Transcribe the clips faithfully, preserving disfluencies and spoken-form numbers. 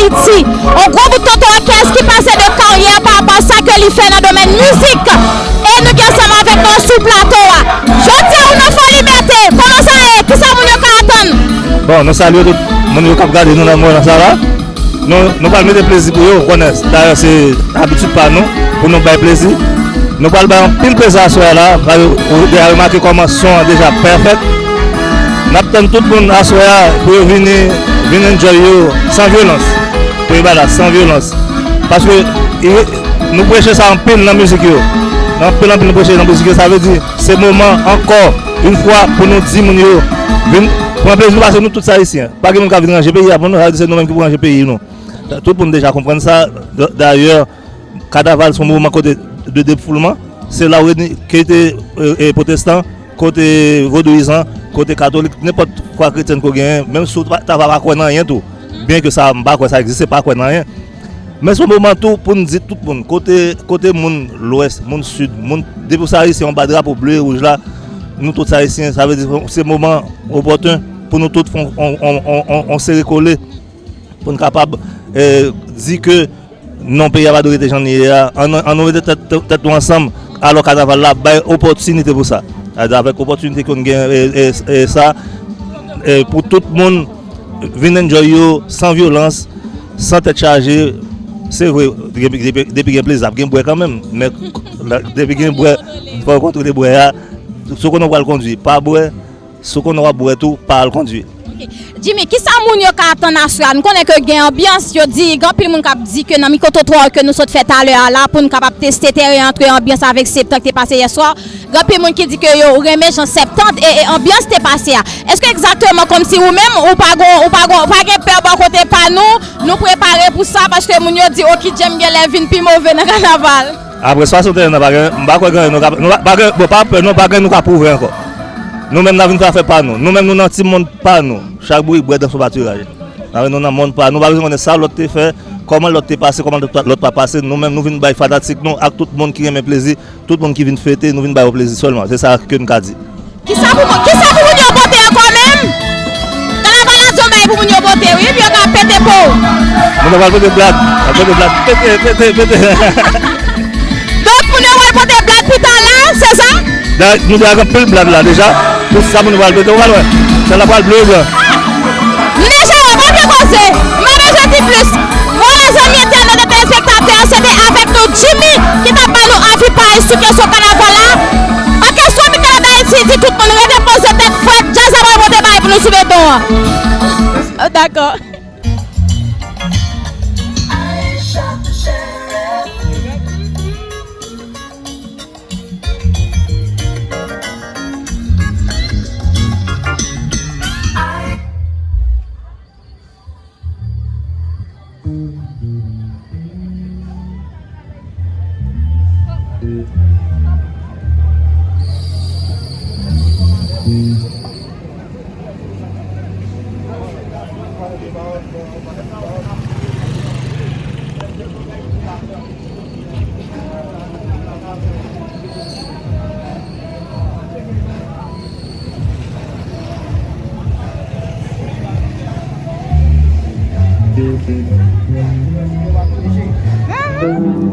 Ti, yon gwo bout tonton òkès ki pase de karyè pa rapò a sa ke li fè nan domèn mizik. E nou gen ansanm avèk nou sou plato a. Jodi a, ou nan Fò Libète. Kòman sa ye? Kisa moun yo ka atann? Bon, nou salye tout moun yo k ap gade nou nan moman sa la. Nou, nou pral mete plezi pou yo, ou konnen, dayè se abitid pa nou, pou nou bay plezi. Nou pral bay anpil plezi aswè a la, paske ou deja remake kòman son an deja pèfèt. N ap tann tout moun aswè a pou yo vini, vin enjoy yo san vyolans. Pou yo bay la san vyolans. Paske e, nou preche sa anpil nan mizik yo. Anpil, anpil nou preche nan mizik yo. Sa vle di, se moman ankò, yon fwa, pou nou di moun yo, vin pran plezi nou, paske nou tout se Ayisyen. Pa gen moun k ap vin ranje peyi a pou nou, sa vle di se nou menm ki pou ranje peyi nou. Tout moun deja konprann sa. D-, dayè, kanaval se yon moman kote de defoulman. Se la w reyini, ke te, e, e, pwotestan, kote vodouyizan, kote katolik, nenpòt fwa kretyèn ke w genyen, menm si w ta, ta pa, pa kwè nan anyen tou. Byen ke sa, m pa kwè sa egziste, pa kwè nan anyen. Men se yon moman tou pou n di tout moun, kote, kote moun lwès, moun sid, moun, depi w se Ayisyen, w ba drapo ble e wouj la, nou tout se Ayisyen, sa vle di se moman opòtèn pou nou tout fè yon, yon, yon, yon, yon sere kole. Pou n kapab, e, di ke non, peyi a pa dwe rete jan li ye a. Ann, ann nou mete tèt, tèt nou ansanm, alò kanaval la bay opòtinite pou sa. Avèk opòtinite ke n gen, e, e, e sa, e, pou tout moun vin enjoy yo san vyolans, san tèt chaje. Se vre, depi, depi, depi gen plezi, ap gen bwè kanmenm. Men depi gen bwè, fò w kontwole bwè a. Si w konnen w pral kondwi, pa bwè. Si w konnen w ap bwè tou, pa al kondwi. Ok. Jimmy, kisa moun yo ka atann aswè a? Nou konnen ke gen anbyans, yo di, gen anpil moun k ap di ke nan mikwotwotwa ke nou sot fè talè a la, pou n kapab teste teren an, antre anbyans avèk Septan k te pase yè swa. Gen anpil moun ki di ke yo renmen jan Septan e, e anbyans te pase a. Èske egzakteman kòmsi ou menm, ou pa gon, ou pa gon, ou pa gen pè bò kote pa nou, nou prepare pou sa, paske moun yo di, Oki Djèm genlè vin pi move nan kanaval? Apre swasanteyen an, pa gen, m pa kwè gen anyen nou ka, nou pa, pa gen, bon, pa pè, non, pa gen anyen nou ka pwouve ankò. Nou menm, n a vin fè afè pa nou. Nou menm, nou nan ti mond pa nou. Chak bourik bwè dan son patiraj. N a vin, nou nan mond pa nou. Nou pa bezwen konnen sa lòt te fè, kòman lòt te pase, kòman lòt pa, lòt pa pase. Nou menm, nou vin bay fanatik nou ak tout moun ki renmen plezi, tout moun ki vin fete, nou vin ba yo plezi sèlman. Se sa ke n ka di. Kisa pou moun, kisa pou moun yo pote ankò menm? Kanaval la se yon bagay pou moun yo pote, wi, pou yo ka pete po. Moun yo pral pote blad, pral pote blad, pete, pete, pete. Donk, moun yo pral pote blad pi talè, se sa? Da, nou deja gen anpil blad la deja. Pou sa moun yo pral pete, ou pral wè. Sèl la pral ble, blan. Mezanmi, pa gen koze. M pa bezwen di plis. Bon, lezanmi, entènot e telespektatè, se te avèk nou Jimmy ki t ap ba nou avi pa l sou kesyon kanaval la. Òkès Tropicana D'Haïti di tout moun rete poze tèt frèt, djaz la pral pote bagay pou nou sou beton an. Oh, dakò.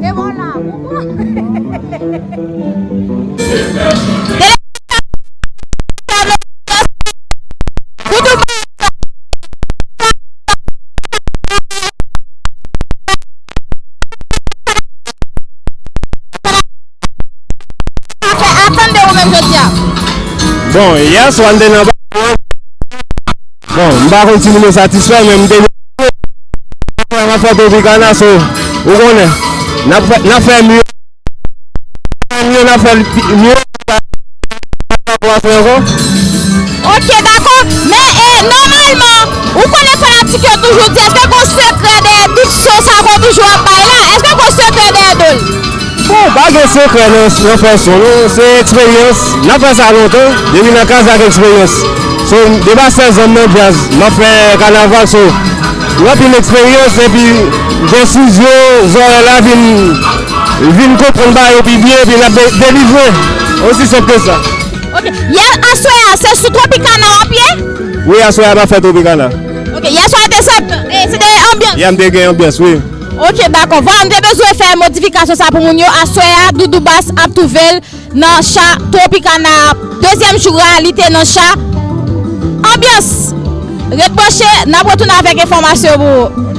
E vwala. Sa fè atann de ou menm jodi a? Bon, yè swa n te nan Bon, m pa konn si moun yo satisfè, men m te gen afè, m ap fè Tropicana, so, ou konnen, n ap fè, n ap fè mye, fè mye, n ap fè l pi, mye, pa rapò a sa ankò. Ok, dakò. Men, e, nòmalman, ou konnen fanatik yo toujou di, èske gon sekrè dèyè tout show sa ke w toujou ap bay la? Èske gon sekrè dèyè do l? Bon, pa gen sekrè nan, nan fè son, non. Se eksperyans. N ap fè sa lontan. Depi nan kaz ak eksperyans. So, depi a sèz an m nan djaz. M ap fè kanaval, so, gen anpil eksperyans, epi gen sizyo, zòrèy la vin, vin konprann bagay yo pi byen, epi n ap de-, delivre. Osi senp ke sa. Ok. Yè, aswè a, se sou Tropicana w ap ye? Wi, aswè a, m ap fè Tropicana. Ok, yè swa te sèt, e, Se te anbyans. Ya m te gen anbyans, wi. Ok, dakò. Vwala, m te bezwen fè modifikasyon sa pou moun yo. Aswè a, Doudou Bas ap twouve l nan cha Tropicana. Dezyèm jou a, li te nan cha. Anbyans. Ret branche, n ap retounen avèk enfòmasyon pou ou.